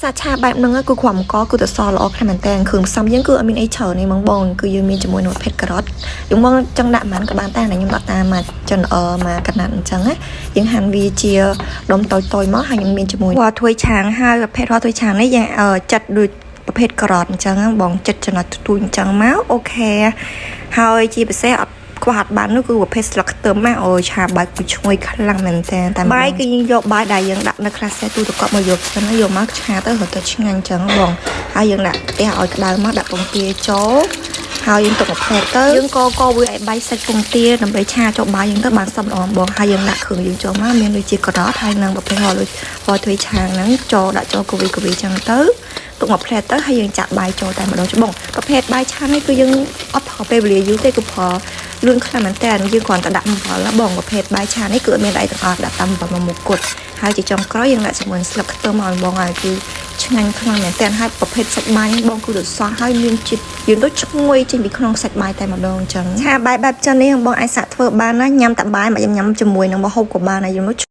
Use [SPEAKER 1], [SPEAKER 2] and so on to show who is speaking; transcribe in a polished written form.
[SPEAKER 1] សាច់ឆាបែបហ្នឹងគឺគ្រាប់អង្ករគឺទៅសល់ល្អខ្លាំងមែនតើគ្រឿងផ្សំយើងគឺអត់មានអីច្រើនទេហ្មងបងគឺយើងមានជាមួយនឹងប្រភេទការ៉ុតយើងមកចង់ដាក់ប៉ុន្មានក៏បានតែខ្ញុំដាក់តាមមកចិនអឺមកកណាត់អញ្ចឹងណាយើងហាន់វាជាដុំតូចៗមកហើយខ្ញុំមានជាមួយរាល់ធ្វើឆាងហើយប្រភេទរាល់ធ្វើឆាងនេះយើងចាត់ដូចប្រភេទការ៉ុតអញ្ចឹងបងចិត្តចំណុចទូចអញ្ចឹងមក OK ហើយជាពិសេសអត់ខ្វះអត់បាននោះគឺប្រភេទស្លឹកខ្ទឹមណាអូយឆាបាយគឺឈ្ងុយខ្លាំងមែនតើតែបាយគឺយើងយកបាយដែលយើងដាក់នៅខ្លះសេទូទឹកកកមកយកសិនយកមកឆាទៅរត់ទៅឆ្ងាញ់អញ្ចឹងបងហើយយើងដាក់ខ្ទះឲ្យក្តៅមកដាក់ពងទាចូលហើយយើងទុកមួយផ្លែទៅយើងកកវាឲ្យបាយសាច់ពងទាដើម្បីឆាចូលបាយយើងទៅបានសព្វល្អបងហើយយើងដាក់គ្រឿងយើងចូលមកមានដូចជាការ៉ុតហើយនិងប្រភេទហល់ដូចហល់ធ្វើឆាងហ្នឹងចូលដាក់ចូលកវីកវីចឹងទៅទុកមួយផ្លែទៅហើយយើងចាក់បាយចូលតែម្ដងច្បងប្រភេទបាយឆានេះគឺយើងអត់ប្រើពេលវេលាយូរទេគឺប្រើលឿនខ្លាំងមែនតើយើងគ្រាន់តែដាក់អំបិលបងប្រភេទបាយឆានេះគឺអត់មានអីទាំងអស់ដាក់តាមអំបិលមួយមុខគត់ហើយជាចុងក្រោយយើងដាក់ជាមួយស្លឹកខ្ទឹមឲ្យបងឲ្យគឺឆ្ងាញ់ខ្លាំងមែនតើហើយប្រភេទសាច់បាយនេះបងគឺរសហើយមានជាតិយើងដូចឈ្ងុយចេញពីក្នុងសាច់បាយតែម្ដងអញ្ចឹងឆាបាយបែបចឹងនេះបងអាចសាកធ្វើបានណាញ៉ាំតែបាយមកញ៉ាំជាមួយនឹងម្ហូបក៏បានដែរយើងនោះ។